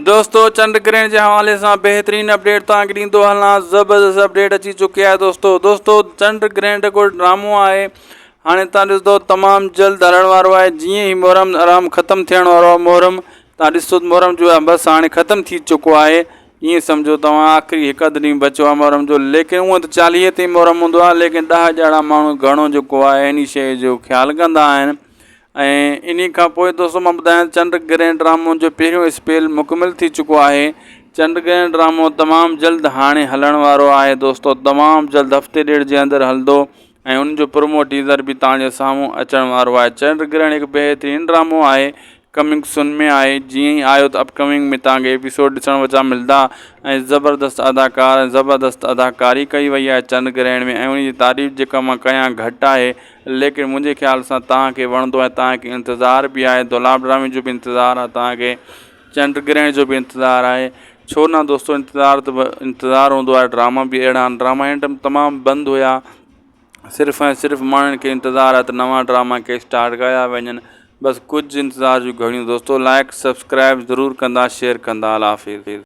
دوستو چنڊ گرهڻ جي حوالي سان بهترين اپڊيٽ توهان کي ڏيندو هلان زبردست اپڊيٽ اچي چڪي آهي دوستو دوستو چنڊ گرهڻ جيڪو ڊرامو آهي هاڻي توهان ڏسندو تمام جلد هلڻ وارو آهي جيئن ئي محرم حرام ختم ٿيڻ وارو آهي محرم توهان ڏسو محرم جو آهي بس هاڻي ختم ٿي چڪو آهي ائين سمجهو توهان آخري هڪ اڌ ڏينهن بچيو آهي محرم جو ليڪن هونئن ته چاليهه تائين محرم هوندو آهي ليڪن ڏهه ڄاڙا ماڻهو گهڻو جيڪو آهي انهي شيء جو خيال ڪندا آهن ۽ انهي کان پوء دوستو مان ٻڌايان چنڊ گرهڻ ڊرامو جو پهريون اسپيل مڪمل ٿي چڪو آهي چنڊ گرهڻ ڊرامو تمام جلد هاڻي هلڻ وارو آهي دوستو تمام جلد هفتي ڏيڍ جي اندر هلندو ۽ ان جو پرومو ٽيزر به توهان جي سامهون اچڻ وارو آهي چنڊ گرهڻ هڪ بهترين ڊرامو آهي ڪمنگ سون ۾ آهي جيئن ئي آيو ته اپ ڪمنگ ۾ توهان کي ايپيسوڊ ڏسڻ وچان ملدا ۽ زبردست اداڪار ۽ زبردست اداڪاري ڪئي وئي آهي چنڊ گرهڻ ۾ ۽ ان جي تعريف جيڪا مان ڪيان گهٽ آهي ليڪن منهنجي خيال سان توهان کي وڻندو ۽ توهان کي انتظار به آهي دولاب ڊرامي جو به انتظار آهي توهان کي چنڊ گرهڻ جو به انتظار آهي ڇو نه دوستو انتظار ته انتظار هوندو آهي ڊراما به اهڙا آهن ڊراما هن ٽائيم تمام بند هيا صرف ۽ صرف ماڻهن کي انتظار آهي ته نوان ڊراما ڪي اسٽارٽ ڪيا وڃن بس ڪجهه انتظار جون گهڙيون دوستو لائڪ سبسڪرائب ضرور ڪندا شيئر ڪندا الله حافظ.